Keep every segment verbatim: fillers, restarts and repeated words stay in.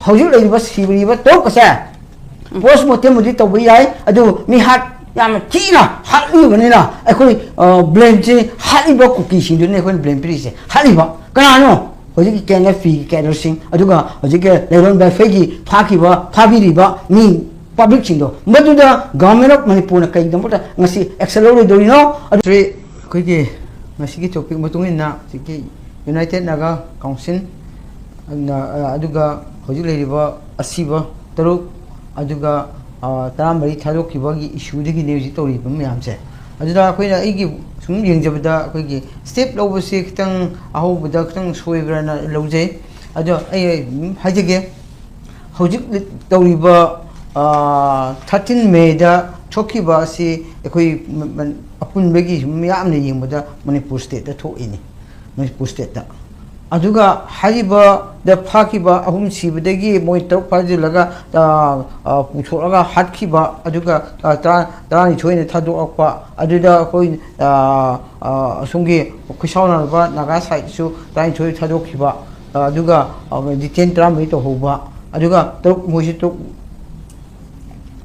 ꯍꯧꯖꯤꯛ ꯂꯩꯔꯤꯕ ꯁꯤꯔꯤꯕ ꯇꯔꯨꯛ ꯑꯁꯦ ꯄꯣꯁ ꯃꯣꯔꯇꯦꯝꯕꯨꯗꯤ ꯇꯧꯕ ꯌꯥꯏ, ꯑꯗꯨ ꯃꯤ ꯍꯥꯠ ꯌꯥꯝꯅ ꯊꯤꯅ ꯍꯥꯠꯂꯤꯕꯅꯤꯅ ꯑꯩꯈꯣꯏ ꯕ꯭ꯂꯦꯝꯁꯦ ꯍꯥꯠꯂꯤꯕ ꯀꯨꯀꯤꯁꯤꯡꯗꯨꯅꯤ ꯑꯩꯈꯣꯏꯅ ꯕ꯭ꯂꯦꯝ ꯄꯤꯔꯤꯁꯦ꯫ ꯍꯥꯠꯂꯤꯕ ꯀꯅꯥꯅꯣ? ꯍꯧꯖꯤꯛꯀꯤ ꯀꯦ ꯑꯦꯟ ꯑꯦꯐ ꯄꯤꯒꯤ ꯀꯦꯗꯔꯁꯤꯡ, ꯑꯗꯨꯒ ꯍꯧꯖꯤꯛꯀꯤ ꯂꯩꯔꯣꯟ ꯕꯦꯐꯦꯒꯤ ꯐꯥꯈꯤꯕ, ꯐꯥꯕꯤꯔꯤꯕ ꯃꯤ ꯄꯕ꯭ꯂꯤꯛꯁꯤꯡꯗꯣ, ꯃꯗꯨꯗ ꯒꯚꯔꯟꯃꯦꯟ ꯑꯣꯐ ꯃꯅꯤꯄꯨꯔꯅ ꯀꯩꯒꯤꯗꯃꯛꯇ ꯉꯁꯤ ꯑꯦꯛꯁꯟ ꯂꯧꯔꯣꯏꯗꯧꯔꯤꯅꯣ? ꯑꯗꯨ ꯑꯩꯈꯣꯏꯒꯤ ꯉꯁꯤꯒꯤ ꯇꯣꯄꯤꯛ ꯃꯇꯨꯡ ꯏꯟꯅ ꯍꯧꯖꯤꯛꯀꯤ ꯌꯨꯅꯥꯏꯇꯦꯠ ꯅꯥꯒꯥ ꯀꯥꯎꯟꯁꯤꯜ, ꯑꯗꯨꯒ ꯍꯧꯖꯤꯛ ꯂꯩꯔꯤꯕ ꯑꯁꯤꯕ ꯇꯔꯨꯛ, ꯑꯗꯨꯒ ꯇꯔꯥꯃꯔꯤ ꯊꯥꯗꯣꯛꯈꯤꯕꯒꯤ ꯏꯁꯨꯗꯒꯤꯅꯦ ꯍꯧꯖꯤꯛ ꯇꯧꯔꯤꯕ ꯃꯌꯥꯝꯁꯦ꯫ ꯑꯗꯨꯗ ꯑꯩꯈꯣꯏꯅ, ꯑꯩꯒꯤ ꯁꯨꯝ ꯌꯦꯡꯖꯕꯗ, ꯑꯩꯈꯣꯏꯒꯤ ꯁ꯭ꯇꯦꯞ ꯂꯧꯕꯁꯦ ꯈꯤꯇꯪ ꯑꯍꯧꯕꯗ ꯈꯤꯇꯪ ꯁꯣꯏꯕ꯭ꯔꯅ ꯂꯧꯖꯩ꯫ ꯑꯗꯣ ꯑꯩ ꯑꯗꯨꯝ ꯍꯥꯏꯖꯒꯦ, ꯍꯧꯖꯤꯛ ꯇꯧꯔꯤꯕ ꯊꯥꯔꯇꯤꯟ ꯃꯦꯗ ꯊꯣꯛꯈꯤꯕ ꯑꯁꯤ ꯑꯩꯈꯣꯏ ꯃ-, ꯃ-, ꯑꯄꯨꯟꯕꯒꯤ ꯁꯨꯝ ꯃꯤꯌꯥꯝꯅ ꯌꯦꯡꯕꯗ ꯃꯅꯤꯄꯨꯔ ꯁ꯭ꯇꯦꯠꯇ ꯊꯣꯛꯏꯅꯤ, ꯃꯅꯤꯄꯨꯔ ꯁ꯭ꯇꯦꯠꯇ꯫ ꯑꯗꯨꯒ ꯍꯥꯏꯔꯤꯕꯗ ꯐꯥꯈꯤꯕ ꯑꯍꯨꯝ ꯁꯤꯕꯗꯒꯤ ꯃꯣꯏ ꯇꯔꯨꯛ ꯐꯥꯖꯤꯜꯂꯒ, ꯑ, ꯑ, ꯄꯨꯊꯣꯛꯂꯒ ꯍꯥꯠꯈꯤꯕ, ꯑꯗꯨꯒ, ꯑ, ꯇꯔꯥ-, ꯇꯔꯥꯅꯤꯊꯣꯏꯅ ꯊꯥꯗꯣꯛꯂꯛꯄ, ꯑꯗꯨꯗ ꯑꯩꯈꯣꯏ, ꯑ, ꯑ, ꯑꯁꯣꯝꯒꯤ ꯈꯨꯠꯁꯥꯎꯅꯔꯕ ꯅꯥꯒꯥ ꯁꯥꯏꯠꯁꯨ ꯇꯔꯥꯅꯤꯊꯣꯏ ꯊꯥꯗꯣꯛꯈꯤꯕ, ꯑ, ꯑꯗꯨꯒ, ꯑ, ꯗꯤꯇꯦꯟ ꯇꯔꯥꯃꯔꯤ ꯇꯧꯍꯧꯕ, ꯑꯗꯨꯒ ꯇꯔꯨꯛ, ꯃꯣꯏꯁꯦ ꯇꯔꯨꯛ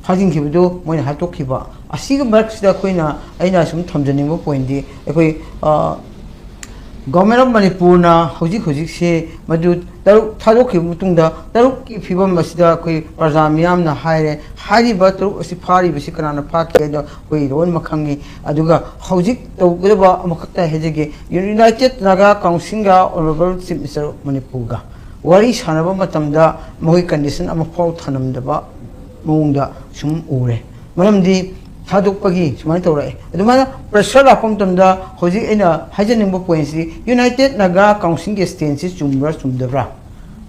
ꯐꯥꯖꯤꯟꯈꯤꯕꯗꯨ ꯃꯣꯏꯅ ꯍꯥꯠꯇꯣꯛꯈꯤꯕ꯫ ꯑꯁꯤꯒꯤ ꯃꯔꯛꯁꯤꯗ ꯑꯩꯈꯣꯏꯅ, ꯑꯩꯅ ꯁꯨꯝ ꯊꯝꯖꯅꯤꯡꯕ ꯄꯣꯏꯟꯗꯤ, ꯑꯩꯈꯣꯏ, ꯑ, ꯒꯣꯔꯃꯦꯟ ꯑꯣꯐ ꯃꯅꯤꯄꯨꯔꯅ ꯍꯧꯖꯤꯛ ꯍꯧꯖꯤꯛꯁꯦ ꯃꯗꯨ ꯇꯔꯨꯛ ꯊꯥꯗꯣꯛꯈꯤꯕ ꯃꯇꯨꯡꯗ, ꯇꯔꯨꯛꯀꯤ ꯐꯤꯕꯝ ꯑꯁꯤꯗ ꯑꯩꯈꯣꯏ ꯄ꯭ꯔꯖꯥ ꯃꯤꯌꯥꯝꯅ ꯍꯥꯏꯔꯦ, ꯍꯥꯏꯔꯤꯕ ꯇꯔꯨꯛ ꯑꯁꯤ ꯐꯥꯔꯤꯕꯁꯤ ꯀꯅꯥꯅ ꯐꯥꯈꯤ ꯍꯥꯏꯗꯣ ꯑꯩꯈꯣꯏ ꯂꯣꯏꯅꯃꯛ ꯈꯪꯉꯤ꯫ ꯑꯗꯨꯒ ꯍꯧꯖꯤꯛ ꯇꯧꯒꯗꯕ ꯑꯃꯈꯛꯇ ꯍꯥꯏꯖꯒꯦ, ꯌꯨꯅꯥꯏꯇꯦꯠ ꯅꯥꯒꯥ ꯀꯥꯎꯟꯁꯤꯜꯒ ꯑꯣꯅꯔꯦꯕꯜ ꯆꯤꯐ ꯃꯤꯅꯤꯁꯇꯔ ꯑꯣꯐ ꯃꯅꯤꯄꯨꯔꯒ ꯋꯥꯔꯤ ꯁꯥꯟꯅꯕ ꯃꯇꯝꯗ ꯃꯈꯣꯏ ꯀꯟꯗꯤꯁꯟ ꯑꯃꯐꯥꯎ ꯊꯝꯂꯝꯗꯕ ꯃꯑꯣꯡꯗ ꯁꯨꯝ ꯎꯔꯦ꯫ ꯃꯔꯝꯗꯤ ꯊꯥꯗꯣꯛꯄꯒꯤ ꯁꯨꯃꯥꯏꯅ ꯇꯧꯔꯛꯑꯦ꯫ ꯑꯗꯨꯃꯥꯏꯅ ꯄ꯭ꯔꯦꯁꯔ ꯂꯥꯛꯄ ꯃꯇꯝꯗ ꯍꯧꯖꯤꯛ ꯑꯩꯅ ꯍꯥꯏꯖꯅꯤꯡꯕ ꯄꯣꯏꯟꯁꯤ, ꯌꯨꯅꯥꯏꯇꯦꯠ ꯅꯥꯒꯥ ꯀꯥꯎꯟꯁꯤꯜꯒꯤ ꯁ꯭ꯇꯦꯟꯁꯁꯤ ꯆꯨꯝꯕ꯭ꯔꯥ ꯆꯨꯝꯗꯕ꯭ꯔꯥ?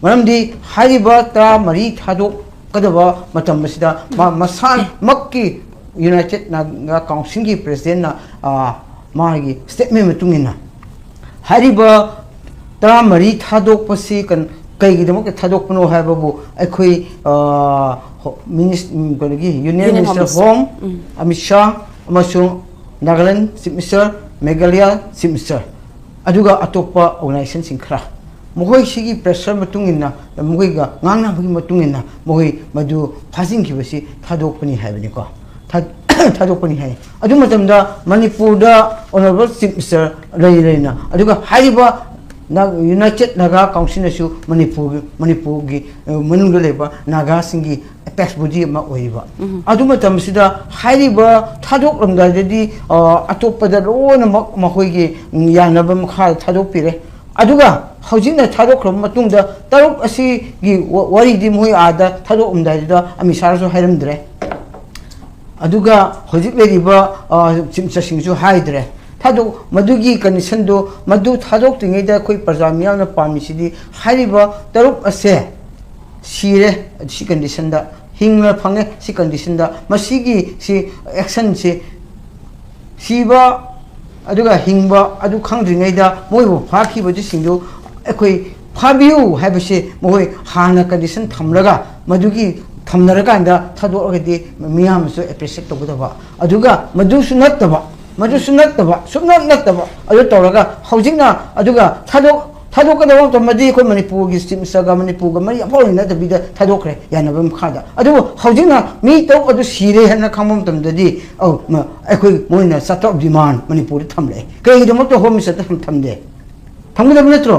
ꯃꯔꯝꯗꯤ ꯍꯥꯏꯔꯤꯕ ꯇꯔꯥꯃꯔꯤ ꯊꯥꯗꯣꯛꯀꯗꯕ ꯃꯇꯝ ꯑꯁꯤꯗ ꯃꯥ ꯃꯁꯥꯃꯛꯀꯤ ꯌꯨꯅꯥꯏꯇꯦꯠ ꯅꯥꯒꯥ ꯀꯥꯎꯟꯁꯤꯜꯒꯤ ꯄ꯭ꯔꯦꯁꯤꯗꯦꯟꯅ, ꯑ, ꯃꯥꯒꯤ ꯁ꯭ꯇꯦꯠꯃꯦꯟ ꯃꯇꯨꯡ ꯏꯟꯅ ꯍꯥꯏꯔꯤꯕ ꯇꯔꯥꯃꯔꯤ ꯊꯥꯗꯣꯛꯄꯁꯤ ꯀꯟ-, ꯀꯩꯒꯤꯗꯃꯛꯇ ꯊꯥꯗꯣꯛꯄꯅꯣ ꯍꯥꯏꯕꯕꯨ ꯑꯩꯈꯣꯏ, ꯑ, ꯍꯣ-, ꯃꯤꯅꯤꯁ-, ꯎꯝ, ꯀꯩꯅꯣꯒꯤ union union minister home minister. Home, ꯎꯝ꯫ ꯑꯃꯤꯠ ꯁꯥꯍ ꯑꯃꯁꯨꯡ Nagaland chief minister, Meghalaya chief minister, ꯑꯗꯨꯒ ꯑꯇꯣꯞꯄ ꯑꯣꯔꯒꯅꯥꯏꯖꯦꯁꯟꯁꯤꯡ ꯈꯔ, ꯃꯈꯣꯏ ꯁꯤꯒꯤ ꯄ꯭ꯔꯦꯁꯔ ꯃꯇꯨꯡ ꯏꯟꯅ, ꯃꯈꯣꯏꯒ ꯉꯥꯡꯅꯕꯒꯤ ꯃꯇꯨꯡ ꯏꯟꯅ ꯃꯈꯣꯏ ꯃꯗꯨ ꯐꯥꯖꯤꯟꯈꯤꯕꯁꯤ ꯊꯥꯗꯣꯛꯄꯅꯤ ꯍꯥꯏꯕꯅꯤꯀꯣ꯫ ꯊꯥ-, ꯊꯥꯗꯣꯛꯄꯅꯤ ꯍꯥꯏ꯫ ꯑꯗꯨ ꯃꯇꯝꯗ ꯃꯅꯤꯄꯨꯔꯗ ꯑꯣꯅꯔꯦꯕꯜ ꯆꯤꯐ ꯃꯤꯅꯤꯁꯇꯔ ꯂꯩ ꯂꯩꯅ, ꯑꯗꯨꯒ ꯍꯥꯏꯔꯤꯕ ꯅ-, ꯌꯨꯅꯥꯏꯇꯦꯠ ꯅꯥꯒꯥ ꯀꯥꯎꯟꯁꯤꯜꯅꯁꯨ ꯃꯅꯤꯄꯨꯔꯒꯤ, ꯃꯅꯤꯄꯨꯔꯒꯤ, ꯑ, ꯃꯅꯨꯡꯗ ꯂꯩꯕ ꯅꯥꯒꯥꯁꯤꯡꯒꯤ ꯑꯦꯄꯦꯛꯁ ꯕꯣꯗꯤ ꯑꯃ ꯑꯣꯏꯔꯤꯕ꯫ ꯎꯝ꯫ ꯑꯗꯨ ꯃꯇꯝꯁꯤꯗ ꯍꯥꯏꯔꯤꯕ ꯊꯥꯗꯣꯛꯂꯝꯗꯥꯏꯗꯗꯤ, ꯑ, ꯑꯇꯣꯞꯄꯗ ꯂꯣꯏꯅꯃꯛ ꯃꯈꯣꯏꯒꯤ, ꯎꯝ, ꯌꯥꯅꯕ ꯃꯈꯥꯗ ꯊꯥꯗꯣꯛꯄꯤꯔꯦ꯫ ꯑꯗꯨꯒ ꯍꯧꯖꯤꯛꯅ ꯊꯥꯗꯣꯛꯈ꯭ꯔꯕ ꯃꯇꯨꯡꯗ ꯇꯔꯨꯛ ꯑꯁꯤꯒꯤ ꯋꯥ-, ꯋꯥꯔꯤꯗꯤ ꯃꯣꯏ ꯑꯥꯗ ꯊꯥꯗꯣꯛꯂꯝꯗꯥꯏꯗꯨꯗ ꯑꯃꯤꯠ ꯁꯥꯍꯁꯨ ꯍꯥꯏꯔꯝꯗ꯭ꯔꯦ꯫ ꯑꯗꯨꯒ ꯍꯧꯖꯤꯛ ꯂꯩꯔꯤꯕ, ꯑ, ꯆꯤꯐ ꯃꯤꯅꯤꯁꯇꯔꯁꯤꯡꯁꯨ ꯍꯥꯏꯗ꯭ꯔꯦ꯫ ꯊꯥꯗꯣꯛ-, ꯃꯗꯨꯒꯤ ꯀꯟꯗꯤꯁꯟꯗꯣ, ꯃꯗꯨ ꯊꯥꯗꯣꯛꯇ꯭ꯔꯤꯉꯩꯗ ꯑꯩꯈꯣꯏ ꯄ꯭ꯔꯖꯥ ꯃꯤꯌꯥꯝꯅ ꯄꯥꯝꯃꯤꯁꯤꯗꯤ ꯍꯥꯏꯔꯤꯕ ꯇꯔꯨꯛ ꯑꯁꯦ ꯁꯤꯔꯦ, ꯁꯤ ꯀꯟꯗꯤꯁꯟꯗ ꯍꯤꯡꯅ ꯐꯪꯉꯦ, ꯁꯤ ꯀꯟꯗꯤꯁꯟꯗ ꯃꯁꯤꯒꯤ ꯁꯤ ꯑꯦꯛꯁꯟꯁꯤ ꯁꯤꯕ ꯑꯗꯨꯒ ꯍꯤꯡꯕ ꯑꯗꯨ ꯈꯪꯗ꯭ꯔꯤꯉꯩꯗ ꯃꯣꯏꯕꯨ ꯐꯥꯈꯤꯕꯗꯨꯁꯤꯡꯗꯨ ꯑꯩꯈꯣꯏ ꯐꯥꯕꯤꯌꯨ ꯍꯥꯏꯕꯁꯦ ꯃꯈꯣꯏ ꯍꯥꯟꯅ ꯀꯟꯗꯤꯁꯟ ꯊꯝꯂꯒ, ꯃꯗꯨꯒꯤ ꯊꯝꯅꯔꯀꯥꯟꯗ ꯊꯥꯗꯣꯛꯑꯒꯗꯤ ꯃꯤꯌꯥꯝꯅꯁꯨ ꯑꯦꯄ꯭ꯔꯤꯁꯤꯌꯦꯠ ꯇꯧꯒꯗꯕ꯫ ꯑꯗꯨꯒ ꯃꯗꯨꯁꯨ ꯅꯠꯇꯕ, ꯃꯗꯨꯁꯨ ꯅꯠꯇꯕ, ꯁꯨꯞꯅꯠ ꯅꯠꯇꯕ ꯑꯗꯨ ꯇꯧꯔꯒ ꯍꯧꯖꯤꯛꯅ ꯑꯗꯨꯒ ꯊꯥꯗꯣꯛ-, ꯊꯥꯗꯣꯛꯀꯗꯕ ꯃꯇꯝꯗꯗꯤ ꯑꯩꯈꯣꯏ ꯃꯅꯤꯄꯨꯔꯒꯤ ꯆꯤꯐ ꯃꯤꯅꯤꯁꯇꯔꯒ ꯃꯅꯤꯄꯨꯔꯒ ꯃꯔꯤ ꯑꯃꯐꯥꯎ ꯂꯩꯅꯗꯕꯤꯗ ꯊꯥꯗꯣꯛꯈ꯭ꯔꯦ ꯌꯥꯅꯕ ꯃꯈꯥꯗ꯫ ꯑꯗꯨꯕꯨ ꯍꯧꯖꯤꯛꯅ ꯃꯤ ꯇꯔꯨꯛ ꯑꯗꯨ ꯁꯤꯔꯦ ꯍꯥꯏꯅ ꯈꯪꯕ ꯃꯇꯝꯗꯗꯤ, ꯑꯧ, ꯃ-, ꯑꯩꯈꯣꯏ ꯃꯣꯏꯅ ꯆꯥꯔꯇꯔ ꯑꯣꯐ ꯗꯤꯃꯥꯟ ꯃꯅꯤꯄꯨꯔꯗ ꯊꯝꯂꯛꯑꯦ꯫ ꯀꯩꯒꯤꯗꯃꯛꯇ ꯍꯣꯝ ꯃꯤꯅꯤꯁꯇꯔꯗ ꯊꯝ-, ꯊꯝꯗꯦ? ꯊꯝꯒꯗꯕ ꯅꯠꯇ꯭ꯔꯣ?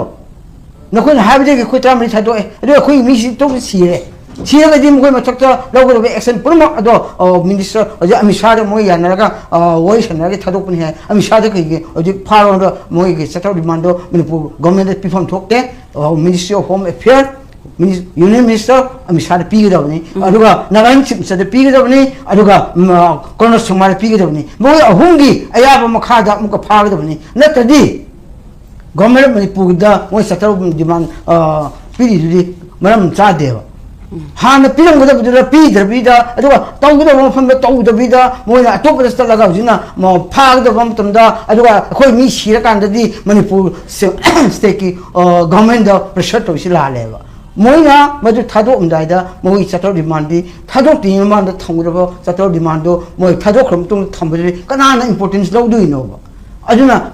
ꯅꯈꯣꯏꯅ ꯍꯥꯏꯕꯗꯒꯤ ꯑꯩꯈꯣꯏ ꯇꯔꯥꯃꯔꯤ ꯊꯥꯗꯣꯛꯑꯦ, ꯑꯗꯨ ꯑꯩꯈꯣꯏ ꯃꯤꯁꯤ ꯇꯣꯛ ꯁꯤꯔꯦ꯫ ꯁꯤꯔꯒꯗꯤ ꯃꯈꯣꯏ ꯃꯊꯛꯇ ꯂꯧꯒꯗꯕ ꯑꯦꯛꯁꯟ ꯄꯨꯝꯅꯃꯛ ꯑꯗꯣ, ꯑ, ꯃꯤꯅꯤꯁꯇꯔ ꯍꯧꯖꯤꯛ ꯑꯃꯤꯠ ꯁꯥꯍꯗ ꯃꯣꯏ ꯌꯥꯅꯔꯒ, ꯑ, ꯋꯥꯔꯤ ꯁꯥꯟꯅꯔꯒ ꯊꯥꯗꯣꯛꯄꯅꯤ ꯍꯥꯏ꯫ ꯑꯃꯤꯠ ꯁꯥꯍꯗ ꯀꯩꯒꯤ ꯍꯧꯖꯤꯛ ꯐꯥꯔꯣꯗ ꯃꯣꯏꯒꯤ ꯆꯥꯔꯇꯔ ꯗꯤꯃꯥꯟꯗꯣ ꯃꯅꯤꯄꯨꯔ ꯒꯣꯔꯃꯦꯟꯗ ꯄꯤꯐꯝ ꯊꯣꯛꯇꯦ? ꯑ, ꯃꯤꯅꯤꯁꯇ꯭ꯔꯤ ꯑꯣꯐ ꯍꯣꯝ ꯑꯦꯐꯤꯌꯔ, ꯃꯤꯅꯤꯁ-, ꯌꯨꯅꯤꯌꯟ ꯃꯤꯅꯤꯁꯇꯔ ꯑꯃꯤꯠ ꯁꯥꯍꯗ ꯄꯤꯒꯗꯕꯅꯤ꯫ ꯎꯝ꯫ ꯑꯗꯨꯒ ꯅꯥꯒꯥꯂꯦꯟ ꯆꯤꯐ ꯃꯤꯅꯤꯁꯇꯔꯗ ꯄꯤꯒꯗꯕꯅꯤ꯫ ꯑꯗꯨꯒ, ꯎꯝ, ꯑ, ꯀꯣꯅꯣꯖ ꯁꯪꯃꯥꯗ ꯄꯤꯒꯗꯕꯅꯤ꯫ ꯃꯣꯏ ꯑꯍꯨꯝꯒꯤ ꯑꯌꯥꯕ ꯃꯈꯥꯗ ꯑꯃꯨꯛꯀ ꯐꯥꯒꯗꯕꯅꯤ꯫ ꯅꯠꯇ꯭ꯔꯗꯤ ꯒꯣꯔꯃꯦꯟ ꯑꯣꯐ ꯃꯅꯤꯄꯨꯔꯗ ꯃꯣꯏ ꯆꯠꯊꯔꯛꯄ ꯗꯤꯃꯥꯟ, ꯑ, ꯄꯤꯔꯤꯗꯨꯗꯤ ꯃꯔꯝ ꯆꯥꯗꯦꯕ꯫ ꯎꯝ꯫ ꯍꯥꯟꯅ ꯄꯤꯔꯝꯒꯗꯕꯗꯨꯗ ꯄꯤꯗ꯭ꯔꯕꯤꯗ, ꯑꯗꯨꯒ ꯇꯧꯒꯗꯕ ꯃꯐꯝꯗ ꯇꯧꯗꯕꯤꯗ, ꯃꯣꯏꯅ ꯑꯇꯣꯞꯄꯗ ꯆꯠꯂꯒ ꯍꯧꯖꯤꯛꯅ ꯃ-, ꯐꯥꯒꯗꯕ ꯃꯇꯝꯗ, ꯑꯗꯨꯒ ꯑꯩꯈꯣꯏ ꯃꯤ ꯁꯤꯔꯀꯥꯟꯗꯗꯤ ꯃꯅꯤꯄꯨꯔ ꯁꯦ-, ꯁ꯭ꯇꯦꯠꯀꯤ, ꯑ, ꯒꯣꯔꯃꯦꯟꯗ ꯄ꯭ꯔꯦꯁꯔ ꯇꯧꯔꯤꯁꯤ ꯂꯥꯜꯂꯦꯕ꯫ ꯃꯣꯏꯅ ꯃꯗꯨ ꯊꯥꯗꯣꯛꯑꯝꯗꯥꯏꯗ ꯃꯣꯏꯒꯤ ꯆꯠꯊꯔꯛꯄ ꯗꯤꯃꯥꯟꯗꯤ ꯊꯥꯗꯣꯛꯇ꯭ꯔꯤꯉꯩ ꯃꯃꯥꯡꯗ ꯊꯝꯒꯗꯕ ꯆꯠꯊꯔꯛꯄ ꯗꯤꯃꯥꯟꯗꯣ ꯃꯣꯏ ꯊꯥꯗꯣꯛꯈ꯭ꯔ ꯃꯇꯨꯡꯗ ꯊꯝꯕꯗꯨꯗꯤ ꯀꯅꯥꯅ ꯏꯝꯄꯣꯔꯇꯦꯟꯁ ꯂꯧꯗꯣꯏꯅꯣꯕ? ꯑꯗꯨꯅ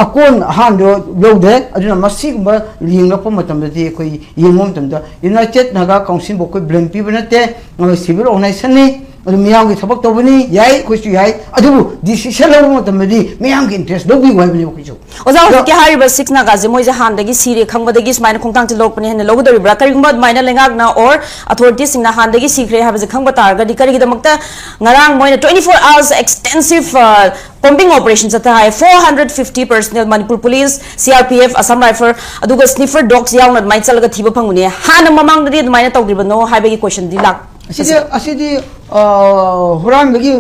ꯑꯀꯣꯟ ꯑꯍꯥꯟꯕ ꯂꯧꯗꯦ꯫ ꯑꯗꯨꯅ ꯃꯁꯤꯒꯨꯝꯕ ꯌꯦꯡꯂꯛꯄ ꯃꯇꯝꯗꯗꯤ ꯑꯩꯈꯣꯏ ꯌꯦꯡꯕ ꯃꯇꯝꯗ United Naga Councilꯕꯨ ꯑꯩꯈꯣꯏ blame ꯄꯤꯕ ꯅꯠꯇꯦ꯫ ꯑꯩꯈꯣꯏ civil organizationꯅꯤ, ꯑꯗꯨ ꯃꯤꯌꯥꯝꯒꯤ ꯊꯕꯛ ꯇꯧꯕꯅꯤ, ꯌꯥꯏ, ꯑꯩꯈꯣꯏꯁꯨ ꯌꯥꯏ꯫ ꯑꯗꯨꯕꯨ decision ꯂꯧꯕ ꯃꯇꯝꯗꯗꯤ ꯃꯤꯌꯥꯝꯒꯤ interest ꯂꯧꯕꯤꯌꯨ ꯍꯥꯏꯕꯅꯦ ꯑꯩꯈꯣꯏꯁꯨ꯫ ꯑꯣꯖꯥ, ꯑꯗꯣ ꯍꯧꯖꯤꯛꯀꯤ ꯍꯥꯏꯔꯤꯕ ꯁꯤꯛꯁ ꯅꯥꯒꯥꯁꯦ ꯃꯣꯏꯁꯦ ꯍꯥꯟꯅꯗꯒꯤ ꯁꯤꯔꯦ ꯈꯪꯕꯗꯒꯤ ꯁꯨꯃꯥꯏꯅ ꯈꯣꯡꯊꯥꯡꯁꯦ ꯂꯧꯔꯛꯄꯅꯦ ꯍꯥꯏꯅ ꯂꯧꯒꯗꯧꯔꯤꯕ꯭ꯔꯥ? ꯀꯔꯤꯒꯨꯝꯕ ꯑꯗꯨꯃꯥꯏꯅ ꯂꯩꯉꯥꯛꯅ or authoritiesꯁꯤꯡꯅ ꯍꯥꯟꯅꯗꯒꯤ ꯁꯤꯈ꯭ꯔꯦ ꯍꯥꯏꯕꯁꯦ ꯈꯪꯕ ꯇꯥꯔꯒꯗꯤ ꯀꯔꯤꯒꯤꯗꯃꯛꯇ ꯉꯔꯥꯡ ꯃꯣꯏꯅ twenty four hours extensive combing operation ꯆꯠꯊ ꯍꯥꯏ, four hundred fifty personnel, Manipur Police, C R P F, Assam Rifle, ꯑꯗꯨꯒ sniffer dogs ꯌꯥꯎꯅ ꯑꯗꯨꯃꯥꯏꯅ ꯆꯠꯂꯒ ꯊꯤꯕ ꯐꯪꯕꯅꯦ? ꯍꯥꯟꯅ ꯃꯃꯥꯡꯗꯗꯤ ꯑꯗꯨꯃꯥꯏꯅ ꯇꯧꯗ꯭ꯔꯤꯕꯅꯣ ꯍꯥꯏꯕꯒꯤ questionꯗꯤ ꯂꯥꯛ ꯑꯁꯤꯗꯤ ꯑꯁꯤꯗꯤ ꯑ, ꯍꯨꯔꯥꯟꯕꯒꯤ,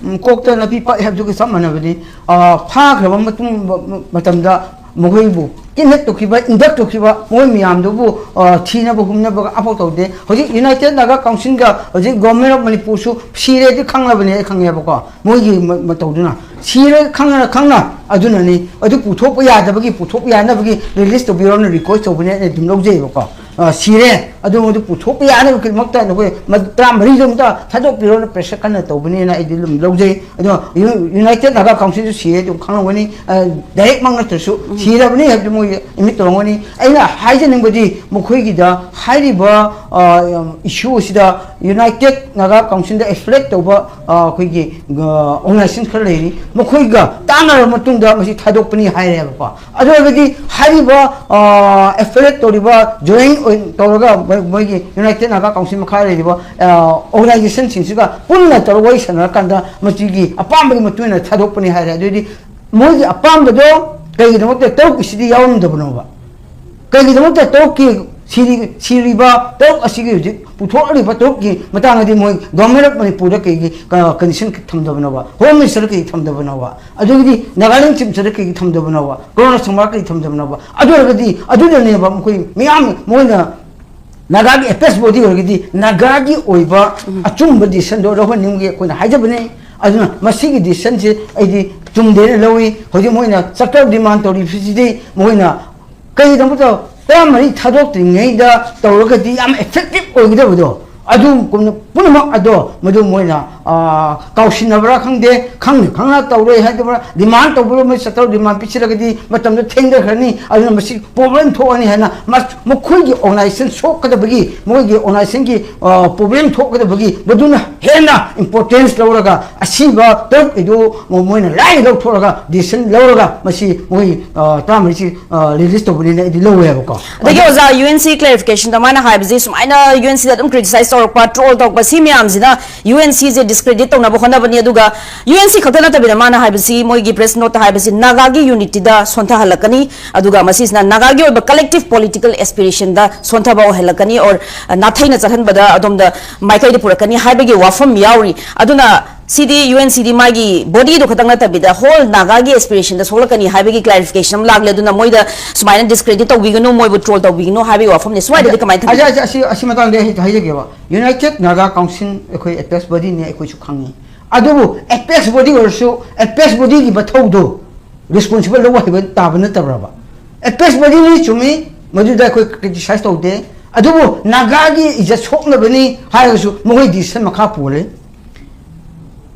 ꯎꯝ, ꯀꯣꯛꯇ ꯅꯥꯄꯤ ꯄꯛꯑꯦ ꯍꯥꯏꯕꯗꯨꯒ ꯆꯞ ꯃꯥꯟꯅꯕꯅꯤ꯫ ꯑ, ꯐꯥꯈ꯭ꯔꯕ ꯃꯇꯨꯡ ꯃ- ꯃ- ꯃꯇꯝꯗ ꯃꯈꯣꯏꯕꯨ kidnap ꯇꯧꯈꯤꯕ, induct ꯇꯧꯈꯤꯕ ꯃꯈꯣꯏ ꯃꯌꯥꯝꯗꯨꯕꯨ, ꯑ, ꯊꯤꯅꯕ ꯍꯨꯝꯅꯕꯒ ꯑꯐꯥꯎ ꯇꯧꯗꯦ꯫ ꯍꯧꯖꯤꯛ United Naga Councilꯒ ꯍꯧꯖꯤꯛ Government of Manipurꯁꯨ ꯁꯤꯔꯦꯗꯤ ꯈꯪꯂꯕꯅꯤ, ꯑꯩ ꯈꯪꯉꯦꯕꯀꯣ, ꯃꯣꯏꯒꯤ ꯃ- ꯃꯇꯧꯗꯨꯅ꯫ ꯁꯤꯔꯦ ꯈꯪꯅ ꯈꯪꯅ ꯑꯗꯨꯅꯅꯤ꯫ ꯑꯗꯨ ꯄꯨꯊꯣꯛꯄ ꯌꯥꯗꯕꯒꯤ, ꯄꯨꯊꯣꯛꯄ ꯌꯥꯅꯕꯒꯤ release ꯇꯧꯕꯤꯔꯣꯅ request ꯇꯧꯕꯅꯦ, ꯑꯩꯅ ꯑꯗꯨꯝ ꯂꯧꯖꯩꯕꯀꯣ꯫ ꯑ, ꯁꯤꯔꯦ, ꯑꯗꯨ ꯃꯗꯨ ꯄꯨꯊꯣꯛꯄ ꯌꯥꯅꯕꯒꯤꯗꯃꯛꯇ ꯅꯈꯣꯏ ꯃ- ꯇꯔꯥꯃꯔꯤꯗꯣ ꯑꯝꯇ ꯊꯥꯗꯣꯛꯄꯤꯔꯣꯅ pressure ꯀꯟꯅ ꯇꯧꯕꯅꯤꯅ ꯑꯩꯗꯤ ꯑꯗꯨꯝ ꯂꯧꯖꯩ꯫ ꯑꯗꯣ ꯌꯨ- United Naga Councilꯁꯨ ꯁꯤꯔꯦ ꯑꯗꯨꯝ ꯈꯪꯂꯝꯒꯅꯤ, ꯑ, directꯃꯛ ꯅꯠꯇ꯭ꯔꯁꯨ ꯁꯤꯔꯕꯅꯤ ꯍꯥꯏꯕꯗꯤ ꯃꯣꯏ admit ꯇꯧꯔꯝꯒꯅꯤ꯫ ꯑꯩꯅ ꯍꯥꯏꯖꯅꯤꯡꯕꯗꯤ ꯃꯈꯣꯏꯒꯤꯗ ꯍꯥꯏꯔꯤꯕ, ꯑ, issue ꯑꯁꯤꯗ United Naga Councilꯗ affiliate ꯇꯧꯕ, ꯑ, ꯑꯩꯈꯣꯏꯒꯤ, ꯑ, organization ꯈꯔ ꯂꯩꯔꯤ, ꯃꯈꯣꯏꯒ ꯇꯥꯟꯅꯔꯕ ꯃꯇꯨꯡꯗ ꯃꯁꯤ ꯊꯥꯗꯣꯛꯄꯅꯤ ꯍꯥꯏꯔꯦꯕꯀꯣ꯫ ꯑꯗꯨ ꯑꯣꯏꯔꯒꯗꯤ ꯍꯥꯏꯔꯤꯕ, ꯑ, affiliate ꯇꯧꯔꯤꯕ, join ꯑꯣꯏ- ꯇꯧꯔꯒ ꯃꯣꯏ- ꯃꯣꯏꯒꯤ United Naga Council ꯃꯈꯥ ꯂꯩꯔꯤꯕ, ꯑ, organizationꯁꯤꯡꯁꯤꯒ ꯄꯨꯟꯅ ꯇꯧꯔꯒ ꯋꯥꯔꯤ ꯁꯥꯟꯅꯔꯀꯥꯟꯗ ꯃꯁꯤꯒꯤ ꯑꯄꯥꯝꯕꯒꯤ ꯃꯇꯨꯡ ꯏꯟꯅ ꯊꯥꯗꯣꯛꯄꯅꯤ ꯍꯥꯏꯔꯦ꯫ ꯑꯗꯨꯑꯣꯏꯗꯤ ꯃꯣꯏꯒꯤ ꯑꯄꯥꯝꯕꯗꯣ ꯀꯩꯒꯤꯗꯃꯛꯇ ꯇꯔꯨꯛꯀꯤꯁꯤꯗꯤ ꯌꯥꯎꯔꯝꯗꯕꯅꯣꯕ? ꯀꯩꯒꯤꯗꯃꯛꯇ ꯇꯔꯨꯛꯀꯤ ꯁꯤꯔꯤ- ꯁꯤꯔꯤꯕ ꯇꯔꯨꯛ ꯑꯁꯤꯒꯤ ꯍꯧꯖꯤꯛ ꯄꯨꯊꯣꯛꯂꯤꯕ ꯇꯔꯨꯛꯀꯤ ꯃꯇꯥꯡꯗꯗꯤ ꯃꯣꯏ Government of Manipurꯗ ꯀꯩꯒꯤ, ꯑ, condition ꯊꯝꯗꯕꯅꯣꯕ? Home Ministerꯗ ꯀꯩꯒꯤ ꯊꯝꯗꯕꯅꯣꯕ? ꯑꯗꯨꯒꯤꯗꯤ Nagaland Chief Ministerꯗ ꯀꯩꯒꯤ ꯊꯝꯗꯕꯅꯣꯕ? ꯀꯣꯔꯣꯅꯥ ꯁꯪꯕ ꯀꯩꯒꯤ ꯊꯝꯗꯕꯅꯣꯕ? ꯑꯗꯨ ꯑꯣꯏꯔꯒꯗꯤ ꯑꯗꯨꯅꯅꯦꯕ ꯃꯈꯣꯏ ꯃꯤꯌꯥꯝ ꯃꯣꯏꯅ ꯅꯥꯒꯥꯒꯤ apex body ꯑꯣꯏꯔꯒꯗꯤ ꯅꯥꯒꯥꯒꯤ ꯑꯣꯏꯕ ꯑꯆꯨꯝꯕ decisionꯗꯣ ꯂꯧꯍꯟꯅꯤꯡꯕꯒꯤ ꯑꯩꯈꯣꯏꯅ ꯍꯥꯏꯖꯕꯅꯤ꯫ ꯑꯗꯨꯅ ꯃꯁꯤꯒꯤ decisionꯁꯦ ꯑꯩꯗꯤ ꯆꯨꯝꯗꯦꯅ ꯂꯧꯏ꯫ ꯍꯧꯖꯤꯛ ꯃꯣꯏꯅ ꯆꯥꯛꯇꯥꯎ demand ꯇꯧꯔꯤꯕꯁꯤꯗꯤ ꯃꯣꯏꯅ ꯀꯩꯒꯤꯗꯃꯛꯇ ꯇꯔꯥꯃꯔꯤ ꯊꯥꯗꯣꯛꯇ꯭ꯔꯤꯉꯩꯗ ꯇꯧꯔꯒꯗꯤ ꯌꯥꯝ effective ꯑꯣꯏꯒꯗꯕꯗꯣ ꯑꯗꯨꯒꯨꯝꯅ ꯄꯨꯝꯅꯃꯛ ꯑꯗꯣ ꯃꯗꯨ ꯃꯣꯏꯅ, ꯑ, ꯀꯥꯎꯁꯤꯟꯅꯕ꯭ꯔꯥ ꯈꯪꯗꯦ, ꯈꯪꯅ ꯈꯪꯅ ꯇꯧꯔꯣꯏ ꯍꯥꯏꯗꯕ꯭ꯔꯥ, ꯗꯤꯃꯥꯟ ꯇꯧꯕꯗꯣ ꯃꯣꯏ ꯆꯠꯇꯧ ꯗꯤꯃꯥꯟ ꯄꯤꯁꯤꯜꯂꯒꯗꯤ ꯃꯇꯝꯗꯣ ꯊꯦꯡꯊꯈ꯭ꯔꯅꯤ, ꯑꯗꯨꯅ ꯃꯁꯤ ꯄ꯭ꯔꯣꯕ꯭ꯂꯦꯝ ꯊꯣꯛꯑꯅꯤ ꯍꯥꯏꯅ ꯃꯁ-, ꯃꯈꯣꯏꯒꯤ ꯑꯣꯔꯒꯅꯥꯏꯖꯦꯁꯟ ꯁꯣꯛꯀꯗꯕꯒꯤ, ꯃꯣꯏꯒꯤ ꯑꯣꯔꯒꯅꯥꯏꯖꯦꯁꯟꯒꯤ, ꯑ, ꯄ꯭ꯔꯣꯕ꯭ꯂꯦꯝ ꯊꯣꯛꯀꯗꯕꯒꯤ ꯃꯗꯨꯅ ꯍꯦꯟꯅ ꯏꯝꯄꯣꯔꯇꯦꯟꯁ ꯂꯧꯔꯒ ꯑꯁꯤꯕ ꯇꯔꯨꯛ ꯑꯗꯨ ꯃꯣ-, ꯃꯣꯏꯅ ꯂꯥꯏꯅ ꯂꯧꯊꯣꯛꯑꯒ ꯗꯤꯁꯤꯖꯟ ꯂꯧꯔꯒ ꯃꯁꯤ ꯃꯣꯏ, ꯑ, ꯇꯔꯥꯃꯔꯤꯁꯤ, ꯑ, ꯔꯤꯂꯤꯁ ꯇꯧꯕꯅꯤꯅ ꯑꯩꯗꯤ ꯂꯧꯋꯦꯕꯀꯣ꯫ ꯑꯗꯒꯤ ꯑꯗꯨ ꯑꯣꯖꯥ, ꯌꯨ ꯑꯦꯟ ꯁꯤ ꯀ꯭ꯂꯦꯔꯤꯐꯤꯀꯦꯁꯟꯗ ꯃꯥꯅ ꯍꯥꯏꯕꯁꯤ ꯁꯨꯃꯥꯏꯅ ꯌꯨ ꯑꯦꯟ ꯁꯤꯗ ꯑꯗꯨꯝ ꯀ꯭ꯔꯤꯇꯤꯁꯥꯏꯁ ꯇꯧꯔꯛꯄ, ꯇ꯭ꯔꯣꯜ ꯇꯧꯔꯛꯄ, ꯁꯤ ꯃꯌꯥꯝꯁꯤꯅ ꯌꯨ ꯑꯦꯟ ꯁꯤꯁꯦ ꯗꯤꯁꯀ꯭ꯔꯦꯗꯤꯠ ꯇꯧꯅꯕ ꯍꯣꯠꯅꯕꯅꯤ꯫ ꯑꯗꯨꯒ ꯌꯨ ꯑꯦꯟ ꯁꯤ ꯈꯛꯇ ꯅꯠꯇꯕꯤꯗ ꯃꯥꯅ ꯍꯥꯏꯕꯁꯤ, ꯃꯣꯏꯒꯤ ꯄ꯭ꯔꯦꯁ ꯅꯣꯠꯇ ꯍꯥꯏꯕꯁꯤ ꯅꯥꯒꯥꯒꯤ ꯌꯨꯅꯤꯇꯤꯗ ꯁꯣꯟꯊꯍꯜꯂꯛꯀꯅꯤ, ꯑꯗꯨꯒ ꯃꯁꯤꯁꯤꯅ ꯅꯥꯒꯥꯒꯤ ꯑꯣꯏꯕ ꯀꯂꯦꯛꯇꯤꯚ ꯄꯣꯂꯤꯇꯤꯀꯦꯜ ꯑꯦꯁꯄꯤꯔꯦꯁꯟꯗ ꯁꯣꯟꯊꯕ ꯑꯣꯏꯍꯜꯂꯛꯀꯅꯤ, or ꯅꯥꯊꯩꯅ ꯆꯠꯍꯟꯕꯗ ꯑꯗꯣꯝꯗ ꯃꯥꯏꯀꯩꯗ ꯄꯨꯔꯛꯀꯅꯤ ꯍꯥꯏꯕꯒꯤ ꯋꯥꯐꯝ ꯌꯥꯎꯔꯤ꯫ ꯑꯗꯨꯅ ꯁꯤꯗꯤ ꯌꯨ ꯑꯦꯟ ꯁꯤꯗꯤ ꯃꯥꯒꯤ ꯕꯣꯗꯤꯗꯨ ꯈꯛꯇꯪ ꯅꯠꯇꯕꯤꯗ ꯍꯣꯜ ꯅꯥꯒꯥꯒꯤ ꯑꯦꯁꯄꯤꯔꯦꯁꯟꯗ ꯁꯣꯛꯂꯛꯀꯅꯤ ꯍꯥꯏꯕꯒꯤ ꯀ꯭ꯂꯦꯔꯤꯐꯤꯀꯦꯁꯟ ꯑꯃ ꯂꯥꯛꯂꯦ꯫ ꯑꯗꯨꯅ ꯃꯣꯏꯗ ꯁꯨꯃꯥꯏꯅ ꯗꯤꯁꯀ꯭ꯔꯦꯗꯤꯠ ꯇꯧꯕꯤꯒꯅꯨ, ꯃꯣꯏꯕꯨ ꯇ꯭ꯔꯣꯜ ꯇꯧꯕꯤꯒꯅꯨ ꯍꯥꯏꯕꯒꯤ ꯋꯥꯐꯝꯅꯤ꯫ ꯁ꯭ꯋꯥꯏꯗꯗꯤ ꯀꯃꯥꯏꯅ ꯊꯝꯕꯤ? ꯑꯁꯤ, ꯑꯁꯤ, ꯑꯁꯤ, ꯑꯁꯤ ꯃꯇꯥꯡꯗ ꯑꯩ ꯍꯥꯏꯖꯒꯦꯕ꯫ ꯌꯨꯅꯥꯏꯇꯦꯗ ꯅꯥꯒꯥ ꯀꯥꯎꯟꯁꯤꯜ ꯑꯩꯈꯣꯏ ꯑꯦꯄꯦꯛꯁ ꯕꯣꯗꯤꯅꯤ, ꯑꯩꯈꯣꯏꯁꯨ ꯈꯪꯉꯤ꯫ ꯑꯗꯨꯕꯨ ꯑꯦꯄꯦꯛꯁ ꯕꯣꯗꯤ ꯑꯣꯏꯔꯁꯨ ꯑꯦꯄꯦꯛꯁ ꯕꯣꯗꯤꯒꯤ ꯃꯊꯧꯗꯣ ꯔꯦꯁꯄꯣꯟꯁꯤꯕꯜ ꯂꯧꯕ ꯍꯩꯕ ꯇꯥꯕ ꯅꯠꯇꯕ꯭ꯔꯕ? ꯑꯦꯄꯦꯛꯁ ꯕꯣꯗꯤꯅꯤ, ꯆꯨꯝꯃꯤ, ꯃꯗꯨꯗ ꯑꯩꯈꯣꯏ ꯀ꯭ꯔꯤꯇꯤꯁꯥꯏꯁ ꯇꯧꯗꯦ꯫ ꯑꯗꯨꯕꯨ ꯅꯥꯒꯥꯒꯤ ꯏꯖꯠ ꯁꯣꯛꯅꯕꯅꯤ ꯍꯥꯏꯔꯒꯁꯨ ꯃꯈꯣꯏ ꯗꯤꯁꯤꯖꯟ ꯃꯈꯥ ꯄꯣꯜꯂꯦ꯫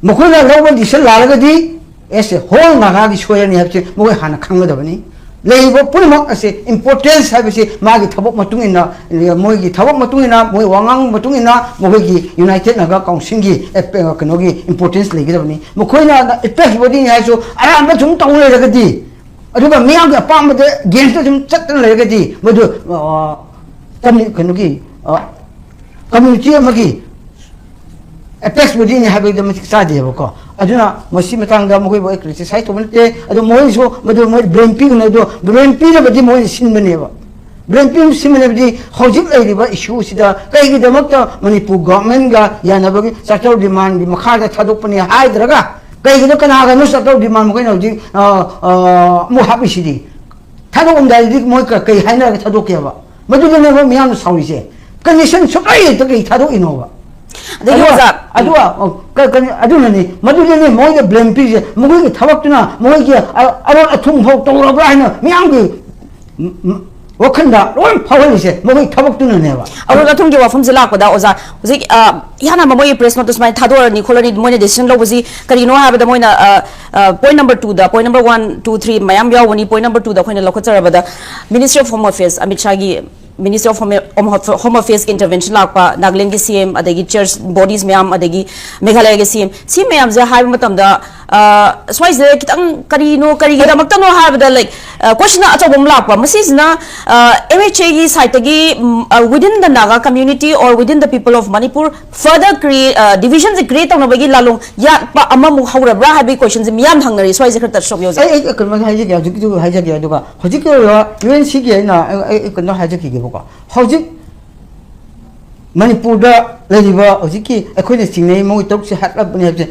ꯃꯈꯣꯏꯅ ꯂꯧꯕ ꯗꯤꯁꯤꯖꯟ ꯂꯥꯜꯂꯒꯗꯤ ꯑꯦꯁ ꯑꯦ ꯍꯣꯜ ꯅꯥꯒꯥꯒꯤ ꯁꯣꯏꯔꯅꯤ ꯍꯥꯏꯕꯁꯤ ꯃꯈꯣꯏ ꯍꯥꯟꯅ ꯈꯪꯒꯗꯕꯅꯤ꯫ ꯂꯩꯔꯤꯕ ꯄꯨꯝꯅꯃꯛ ꯑꯁꯤ ꯏꯝꯄꯣꯔꯇꯦꯟꯁ ꯍꯥꯏꯕꯁꯤ ꯃꯥꯒꯤ ꯊꯕꯛ ꯃꯇꯨꯡ ꯏꯟꯅ, ꯃꯣꯏꯒꯤ ꯊꯕꯛ ꯃꯇꯨꯡ ꯏꯟꯅ, ꯃꯣꯏ ꯋꯥꯉꯥꯡ ꯃꯇꯨꯡ ꯏꯟꯅ ꯃꯈꯣꯏꯒꯤ ꯌꯨꯅꯥꯏꯇꯦꯗ ꯅꯥꯒꯥ ꯀꯥꯎꯟꯁꯤꯜꯒꯤ ꯑꯦꯞ-, ꯀꯩꯅꯣꯒꯤ ꯏꯝꯄꯣꯔꯇꯦꯟꯁ ꯂꯩꯒꯗꯕꯅꯤ꯫ ꯃꯈꯣꯏꯅ ꯑꯦꯄꯦꯛꯁ ꯕꯣꯗꯤꯅꯤ ꯍꯥꯏꯔꯁꯨ ꯑꯔꯥꯟꯕ ꯁꯨꯝ ꯇꯧ ꯂꯩꯔꯒꯗꯤ, ꯑꯗꯨꯒ ꯃꯤꯌꯥꯝꯒꯤ ꯑꯄꯥꯝꯕꯗ ꯑꯒꯦꯟꯁꯇ ꯁꯨꯝ ꯆꯠꯇꯅ ꯂꯩꯔꯒꯗꯤ ꯃꯗꯨ, ꯑ, ꯀꯝꯃꯤ-, ꯀꯩꯅꯣꯒꯤ, ꯑ, ꯀꯝꯃ꯭ꯌꯨꯅꯤꯇꯤ ꯑꯃꯒꯤ ꯑꯦꯄꯦꯛꯁ ꯕꯣꯗꯤꯅꯤ ꯍꯥꯏꯕꯗ ꯃꯇꯤꯛ ꯆꯥꯗꯦꯕꯀꯣ꯫ ꯑꯗꯨꯅ ꯃꯁꯤ ꯃꯇꯥꯡꯗ ꯃꯈꯣꯏꯕꯨ ꯑꯩ ꯀ꯭ꯔꯤꯇꯤꯁꯥꯏꯁ ꯇꯧꯕ ꯅꯠꯇꯦ꯫ ꯑꯗꯣ ꯃꯣꯏꯁꯨ ꯃꯗꯨ ꯃꯣꯏ ꯕ꯭ꯂꯦꯝ ꯄꯤꯒꯅꯨ꯫ ꯑꯗꯣ ꯕ꯭ꯂꯦꯝ ꯄꯤꯅꯕꯗꯤ ꯃꯣꯏꯅ ꯁꯤꯟꯕꯅꯦꯕ꯫ ꯕ꯭ꯂꯦꯝ ꯄꯤꯅꯕ ꯁꯤꯟꯕꯅꯦꯕꯗꯤ ꯍꯧꯖꯤꯛ ꯂꯩꯔꯤꯕ ꯏꯁꯨꯁꯤꯗ ꯀꯩꯒꯤꯗꯃꯛꯇ ꯃꯅꯤꯄꯨꯔ ꯒꯣꯚꯔꯟꯃꯦꯟꯒ ꯌꯥꯅꯕꯒꯤ ꯆꯥꯔꯇꯔ ꯗꯤꯃꯥꯟꯒꯤ ꯃꯈꯥꯗ ꯊꯥꯗꯣꯛꯄꯅꯤ ꯍꯥꯏꯗ꯭ꯔꯒ ꯀꯩꯒꯤꯅꯣ ꯀꯅꯥꯒꯅꯣ ꯆꯥꯔꯇꯔ ꯗꯤꯃꯥꯟ ꯃꯈꯣꯏꯅ ꯍꯧꯖꯤꯛ, ꯑ, ꯑ, ꯑꯃꯨꯛ ꯍꯥꯞꯄꯤꯁꯤꯗꯤ? ꯊꯥꯗꯣꯛꯑꯝꯗꯥꯏꯗꯗꯤ ꯃꯣꯏ ꯀ-, ꯀꯩ ꯍꯥꯏꯅꯔꯒ ꯊꯥꯗꯣꯛꯀꯦꯕ? ꯃꯗꯨꯗꯅꯦꯕ ꯃꯤꯌꯥꯝꯅ ꯁꯥꯎꯔꯤꯁꯦ꯫ ꯀꯟꯗꯤꯁꯟ ꯁꯨꯛꯂꯩ ꯂꯩꯇ ꯀꯩ ꯊꯥꯗꯣꯛꯏꯅꯣꯕ? ꯑꯗꯒꯤ ꯑꯗꯨꯒ, ꯑꯣꯖꯥ, ꯑꯗꯨꯒ, ꯑ, ꯀ-, ꯀ-, ꯑꯗꯨꯅꯅꯤ, ꯃꯗꯨꯗꯅꯤ ꯃꯣꯏꯗ ꯕ꯭ꯂꯦꯝ ꯄꯤꯔꯤꯁꯦ꯫ ꯃꯈꯣꯏꯒꯤ ꯊꯕꯛꯇꯨꯅ ꯃꯈꯣꯏꯒꯤ ꯑ-, ꯑꯔꯣꯟ ꯑꯊꯨꯝ ꯐꯥꯎ ꯇꯧꯔꯕ꯭ꯔꯥ ꯍꯥꯏꯅ ꯃꯤꯌꯥꯝꯒꯤ, ꯎꯝ, ꯎꯝ, ꯋꯥꯈꯜꯗ ꯂꯣꯏ ꯐꯥꯎꯍꯜꯂꯤꯁꯦ ꯃꯈꯣꯏ ꯊꯕꯛꯇꯨꯅꯅꯦꯕ꯫ ꯑꯗꯣ ꯑꯊꯨꯝꯒꯤ ꯋꯥꯐꯝꯁꯦ ꯂꯥꯛꯄꯗ ꯑꯣꯖꯥ, ꯍꯧꯖꯤꯛ ꯑ, ꯏꯍꯥꯟ ꯍꯥꯟꯕ ꯃꯣꯏꯒꯤ ꯄ꯭ꯔꯦꯁ ꯅꯣꯠꯇ ꯁꯨꯃꯥꯏꯅ ꯊꯥꯗꯣꯔꯅꯤ ꯈꯣꯠꯂꯅꯤ, ꯃꯣꯏꯅ ꯗꯤꯁꯤꯖꯟ ꯂꯧꯕꯁꯤ ꯀꯔꯤꯅꯣ ꯍꯥꯏꯕꯗ ꯃꯣꯏꯅ ꯄꯣꯏꯟ ꯅꯝꯕꯔ ꯇꯨꯗ, point number one two three ꯃꯌꯥꯝ ꯌꯥꯎꯕꯅꯤ꯫ ꯄꯣꯏꯟ ꯅꯝꯕꯔ ꯇꯨꯗ ꯑꯩꯈꯣꯏꯅ ꯂꯧꯈꯠꯆꯔꯕꯗ Ministry of Home Affairs, Amit ꯁꯥꯍꯒꯤ Ministry of Home, Home Affairs intervention ꯂꯥꯛꯄ, ꯅꯥꯒꯥꯂꯦꯟꯒꯤ C M, ꯑꯗꯒꯤ ꯆꯔꯆ ꯕꯣꯗꯤꯁ ꯃꯌꯥꯝ, ꯑꯗꯒꯤ ꯃꯦꯘꯥꯂꯌꯒꯤ C M, ꯁꯤ ꯃꯌꯥꯝꯁꯦ ꯍꯥꯏꯕ ꯃꯇꯝꯗ ꯑ, ꯁ꯭ꯋꯥꯏꯁꯤꯗ ꯈꯤꯇꯪ ꯀꯔꯤꯅꯣ, ꯀꯔꯤꯒꯤꯗꯃꯛꯇꯅꯣ ꯍꯥꯏꯕꯗ, ꯂꯥꯏꯛ, ꯀꯣꯏꯁꯟ ꯑꯆꯧꯕ ꯑꯃ ꯂꯥꯛꯄ꯫ ꯃꯁꯤꯁꯤꯅ M H Aꯒꯤ ꯁꯥꯏꯠꯇꯒꯤ within the Naga community or within the people of Manipur further create, divisionꯁꯦ create ꯇꯧꯅꯕꯒꯤ ꯂꯥꯂꯣꯡ ꯌꯥꯠꯄ ꯑꯃꯃꯨꯛ ꯍꯧꯔꯕ꯭ꯔꯥ ꯍꯥꯏꯕꯒꯤ ꯀꯣꯏꯁꯟꯁꯦ ꯃꯤꯌꯥꯝ ꯍꯪꯅꯔꯤ꯫ ꯁ꯭ꯋꯥꯏꯁꯦ ꯈꯔ ꯇꯆ ꯇꯧꯕꯤꯌꯣ, ꯑꯣꯖꯥ꯫ ꯑꯩ ꯑꯩ ꯀꯩꯅꯣ ꯍꯥꯏꯖꯒꯦ, ꯍꯧꯖꯤꯛꯀꯤꯗꯨ ꯍꯥꯏꯖꯒꯦ꯫ ꯑꯗꯨꯒ ꯍꯧꯖꯤꯛꯀꯤ ꯑꯣꯏꯕ UNCꯒꯤ ꯑꯩꯅ ꯑꯩ ꯑꯩ ꯀꯩꯅꯣ ꯍꯥꯏꯖꯈꯤꯒꯦꯕꯀꯣ꯫ ꯍꯧꯖꯤꯛ ꯃꯅꯤꯄꯨꯔꯗ ꯂꯩꯔꯤꯕ ꯍꯧꯖꯤꯛꯀꯤ ꯑꯩꯈꯣꯏꯅ ꯆꯤꯡꯅꯩ ꯃꯣꯏ ꯇꯔꯨꯛꯁꯦ ꯍꯥꯠꯂꯕꯅꯦ ꯍꯥꯏꯕꯁꯦ,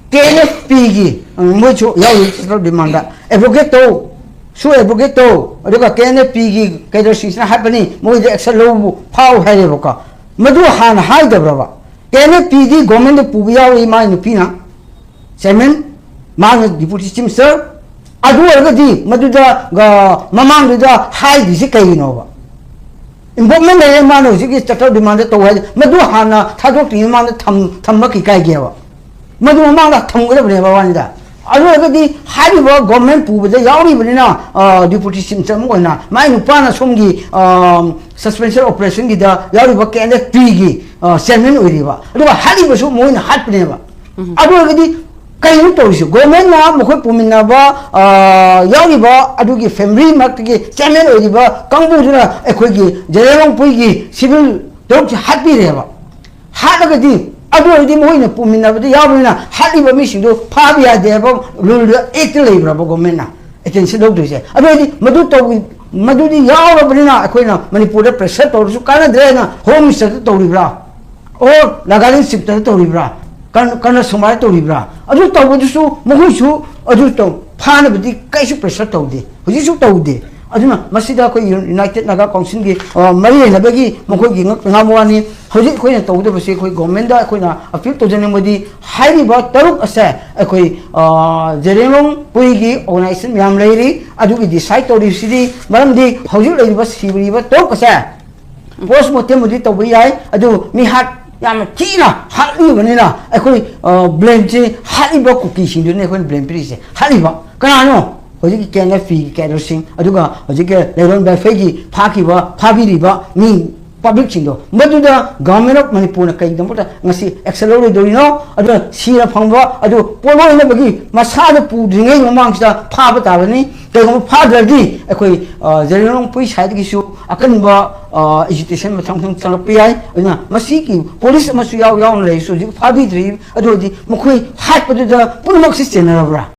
KNFPꯒꯤ, ꯎꯝ, ꯃꯣꯏꯁꯨ ꯌꯥꯎꯔꯤ ꯆꯠꯇꯧ ꯗꯤꯃꯥꯟꯗ꯫ ꯑꯦꯕ꯭ꯔꯣꯒꯦꯠ ꯇꯧ, ꯁꯨ ꯑꯦꯕ꯭ꯔꯣꯒꯦꯠ ꯇꯧ, ꯑꯗꯨꯒ KNFPꯒꯤ ꯀꯦꯗꯔꯁꯤꯡꯁꯤꯅ ꯍꯥꯠꯄꯅꯤ, ꯃꯣꯏꯗ ꯑꯦꯛꯁꯟ ꯂꯧꯕ ꯐꯥꯎ ꯍꯥꯏꯔꯦꯕꯀꯣ꯫ ꯃꯗꯨ ꯍꯥꯟꯅ ꯍꯥꯏꯗꯕ꯭ꯔꯕ? KNFPꯗꯤ ꯒꯣꯔꯃꯦꯟꯗ ꯄꯨꯕ ꯌꯥꯎꯔꯤ, ꯃꯥꯏ ꯅꯨꯄꯤꯅ ꯆꯤꯌꯔꯃꯦꯟ, ꯃꯥꯅ ꯗꯤꯄꯨꯇꯤ ꯆꯤꯐ ꯃꯤꯅꯤꯁꯇꯔ꯫ ꯑꯗꯨ ꯑꯣꯏꯔꯒꯗꯤ ꯃꯗꯨꯗ, ꯑ, ꯃꯃꯥꯡꯗꯨꯗ ꯍꯥꯏꯗ꯭ꯔꯤꯁꯤ ꯀꯩꯒꯤꯅꯣꯕ? ꯏꯟꯚꯣꯜꯚꯃꯦꯟ ꯂꯩꯔꯦ, ꯃꯥꯅ ꯍꯧꯖꯤꯛꯀꯤ ꯆꯠꯇꯧ ꯗꯤꯃꯥꯟꯗ ꯇꯧ ꯍꯥꯏꯗꯤ, ꯃꯗꯨ ꯍꯥꯟꯅ ꯊꯥꯗꯣꯛꯇ꯭ꯔꯤꯉꯩ ꯃꯃꯥꯡꯗ ꯊꯝ-, ꯊꯝꯕ ꯀꯩ ꯀꯥꯏꯒꯦꯕ? ꯃꯗꯨ ꯃꯃꯥꯡꯗ ꯊꯝꯒꯗꯕꯅꯦꯕ ꯋꯥꯅꯤꯗ꯫ ꯑꯗꯨ ꯑꯣꯏꯔꯒꯗꯤ ꯍꯥꯏꯔꯤꯕ ꯒꯣꯔꯃꯦꯟ ꯄꯨꯕꯗ ꯌꯥꯎꯔꯤꯕꯅꯤꯅ, ꯑ, ꯗꯤꯄꯨꯇꯤ ꯆꯤꯐ ꯃꯤꯅꯤꯁꯇꯔ ꯑꯃ ꯑꯣꯏꯅ ꯃꯥꯏ ꯅꯨꯄꯥꯅ ꯁꯣꯝꯒꯤ, ꯑ, ꯁꯁꯄꯦꯟꯁꯟ ꯑꯣꯄꯔꯦꯁꯟꯒꯤꯗ ꯌꯥꯎꯔꯤꯕ KNFPꯒꯤ, ꯑ, ꯆꯤꯌꯔꯃꯦꯟ ꯑꯣꯏꯔꯤꯕ, ꯑꯗꯨꯒ ꯍꯥꯠꯂꯤꯕꯁꯨ ꯃꯣꯏꯅ ꯍꯥꯠꯄꯅꯦꯕ꯫ ꯑꯗꯨ ꯑꯣꯏꯔꯒꯗꯤ ꯀꯩꯅꯣ ꯇꯧꯔꯤꯁꯦ? ꯒꯣꯔꯃꯦꯟꯅ ꯃꯈꯣꯏ ꯄꯨꯃꯤꯟꯅꯕ, ꯑ, ꯌꯥꯎꯔꯤꯕ ꯑꯗꯨꯒꯤ ꯐꯦꯃꯤꯂꯤ ꯃꯔꯛꯇꯒꯤ ꯆꯤꯌꯔꯃꯦꯟ ꯑꯣꯏꯔꯤꯕ ꯀꯥꯡꯕꯨꯗꯨꯅ ꯑꯩꯈꯣꯏꯒꯤ ꯖꯦꯅꯔꯦꯜ ꯂꯣꯡꯄꯨꯏꯒꯤ ꯁꯤꯚꯤꯜ ꯇꯔꯨꯛꯁꯦ ꯍꯥꯠꯄꯤꯔꯦꯕ꯫ ꯍꯥꯠꯂꯒꯗꯤ ꯑꯗꯨ ꯑꯣꯏꯔꯗꯤ ꯃꯈꯣꯏꯅ ꯄꯨꯃꯤꯟꯅꯕꯗ ꯌꯥꯎꯕꯅꯤꯅ ꯍꯥꯠꯂꯤꯕ ꯃꯤꯁꯤꯡꯗꯣ ꯐꯥꯕ ꯌꯥꯗꯦ ꯍꯥꯏꯕ ꯔꯨꯜꯗ, ꯑꯦꯛꯇ ꯂꯩꯕ꯭ꯔꯕ ꯒꯣꯔꯃꯦꯟꯅ ꯑꯦꯇꯦꯟꯁꯟ ꯂꯧꯗꯣꯏꯁꯦ? ꯑꯗꯨ ꯑꯣꯏꯔꯗꯤ ꯃꯗꯨ ꯇꯧ-, ꯃꯗꯨꯗꯤ ꯌꯥꯎꯔꯕꯅꯤꯅ ꯑꯩꯈꯣꯏꯅ ꯃꯅꯤꯄꯨꯔꯗ ꯄ꯭ꯔꯦꯁꯔ ꯇꯧꯔꯁꯨ ꯀꯥꯟꯅꯗ꯭ꯔꯦꯅ ꯍꯣꯝ ꯃꯤꯅꯤꯁꯇꯔꯗ ꯇꯧꯔꯤꯕ꯭ꯔꯥ? ꯑꯣꯔ ꯅꯥꯒꯥꯂꯦꯟ ꯆꯤꯐꯇ ꯇꯧꯔꯤꯕ꯭ꯔꯥ? ꯀꯔ-, ꯀꯔꯅ ꯁꯨꯃꯥꯏꯅ ꯇꯧꯔꯤꯕ꯭ꯔꯥ? ꯑꯗꯨ ꯇꯧꯕꯗꯨꯁꯨ ꯃꯈꯣꯏꯁꯨ ꯑꯗꯨ ꯇꯧ-, ꯐꯥꯅꯕꯗꯤ ꯀꯩꯁꯨ ꯄ꯭ꯔꯦꯁꯔ ꯇꯧꯗꯦ, ꯍꯧꯖꯤꯛꯁꯨ ꯇꯧꯗꯦ꯫ ꯑꯗꯨꯅ ꯃꯁꯤꯗ ꯑꯩꯈꯣꯏ United Naga Councilꯒꯤ, ꯑ, ꯃꯔꯤ ꯂꯩꯅꯕꯒꯤ ꯃꯈꯣꯏꯒꯤ ꯉꯛ-, ꯉꯥꯡꯕ ꯋꯥꯅꯤ꯫ ꯍꯧꯖꯤꯛ ꯑꯩꯈꯣꯏꯅ ꯇꯧꯒꯗꯕꯁꯦ, ꯑꯩꯈꯣꯏ governmentꯗ ꯑꯩꯈꯣꯏꯅ appeal ꯇꯧꯖꯅꯤꯡꯕꯗꯤ, ꯍꯥꯏꯔꯤꯕ ꯇꯔꯨꯛ ꯑꯁꯦ ꯑꯩꯈꯣꯏ, ꯑ, ꯖꯦꯔꯦꯂꯣꯡ ꯄꯨꯏꯒꯤ organization ꯃꯌꯥꯝ ꯂꯩꯔꯤ, ꯑꯗꯨꯒꯤ decide ꯇꯧꯔꯤꯕꯁꯤꯗꯤ, ꯃꯔꯝꯗꯤ ꯍꯧꯖꯤꯛ ꯂꯩꯔꯤꯕ ꯁꯤꯔꯤꯕ ꯇꯔꯨꯛ ꯑꯁꯦ post mortemꯕꯨꯗꯤ ꯇꯧꯕ ꯌꯥꯏ, ꯑꯗꯨ ꯃꯤꯍꯥꯠ ꯌꯥꯝꯅ ꯊꯤꯅ ꯍꯥꯠꯂꯤꯕꯅꯤꯅ ꯑꯩꯈꯣꯏ, ꯑ, blameꯁꯦ ꯍꯥꯠꯂꯤꯕ ꯀꯨꯀꯤꯁꯤꯡꯗꯨꯅꯤ ꯑꯩꯈꯣꯏꯅ blame ꯄꯤꯔꯤꯁꯦ꯫ ꯍꯥꯠꯂꯤꯕ ꯀꯅꯥꯅꯣ? ꯍꯧꯖꯤꯛꯀꯤ KNLAꯒꯤ cadreꯁꯤꯡ, ꯑꯗꯨꯒ ꯍꯧꯖꯤꯛꯀꯤ ꯂꯩꯔꯣꯟ ꯕꯦꯐꯩꯒꯤ ꯐꯥꯈꯤꯕ, ꯐꯥꯕꯤꯔꯤꯕ ꯃꯤ publicꯁꯤꯡꯗꯣ, ꯃꯗꯨꯗ Government of Manipurꯅ ꯀꯩꯒꯤꯗꯃꯛꯇ ꯉꯁꯤ action ꯂꯧꯔꯣꯏꯗꯧꯔꯤꯅꯣ? ꯑꯗꯨꯅ ꯁꯤꯅ ꯐꯪꯕ ꯑꯗꯨ ꯄꯣꯠꯂꯣꯏꯅꯕꯒꯤ ꯃꯁꯥꯗ ꯄꯨꯗ꯭ꯔꯤꯉꯩ ꯃꯃꯥꯡꯁꯤꯗ ꯐꯥꯕ ꯇꯥꯕꯅꯤ꯫ ꯀꯩꯒꯨꯝꯕ ꯐꯥꯗ꯭ꯔꯗꯤ ꯑꯩꯈꯣꯏ, ꯑ, ꯖꯦꯔꯦꯂꯣꯡ ꯄꯨꯏ sideꯗꯒꯤꯁꯨ ꯑꯀꯟꯕ, ꯑ, agitation ꯃꯊꯪ ꯃꯊꯪ ꯆꯪꯂꯛꯄ ꯌꯥꯏ꯫ ꯑꯗꯨꯅ ꯃꯁꯤꯒꯤ police ꯑꯃꯁꯨ ꯌꯥꯎ-, ꯌꯥꯎꯅ ꯂꯩꯔꯁꯨ ꯍꯧꯖꯤꯛ ꯐꯥꯕꯤꯗ꯭ꯔꯤ꯫ ꯑꯗꯨ ꯑꯣꯏꯔꯗꯤ ꯃꯈꯣꯏ ꯍꯥꯠꯄꯗꯨꯗ ꯄꯨꯝꯅꯃꯛꯁꯤ ꯆꯦꯟꯅꯔꯕ꯭ꯔꯥ?